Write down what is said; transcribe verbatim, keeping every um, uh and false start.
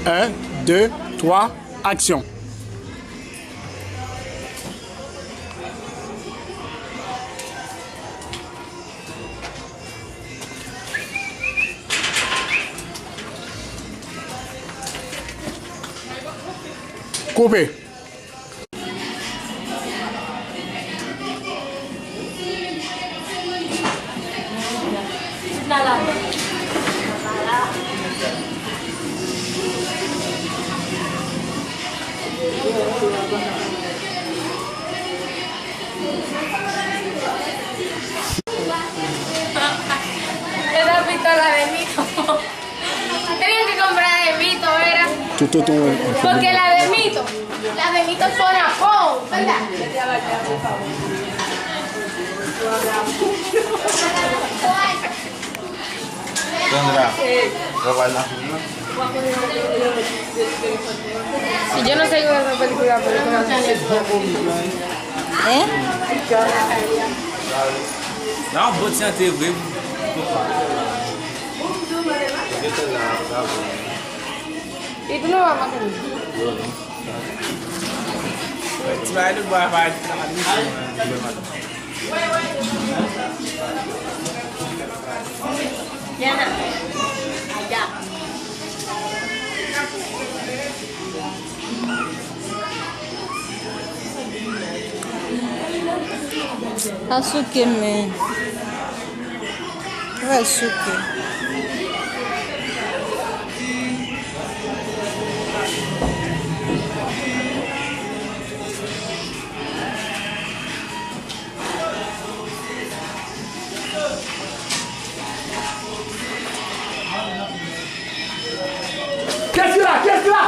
Un, deux, trois, action. Koupe. Yo te pito la de mito. Tenían que comprar de mito, era. Tú, tú, tú, eh, porque la de mito, la de mito suena con, ¿verdad? Sandra, w ap al nan fim nan? Yo no sé cómo esa película, pero es una... Hein? Nan yon bon ti antre vre. Li tou nou pa manke nou. Ti bagay tout bò a pa di sa pa di sa. Sa souke men. Sa souke. Kès ki la? Kès ki la?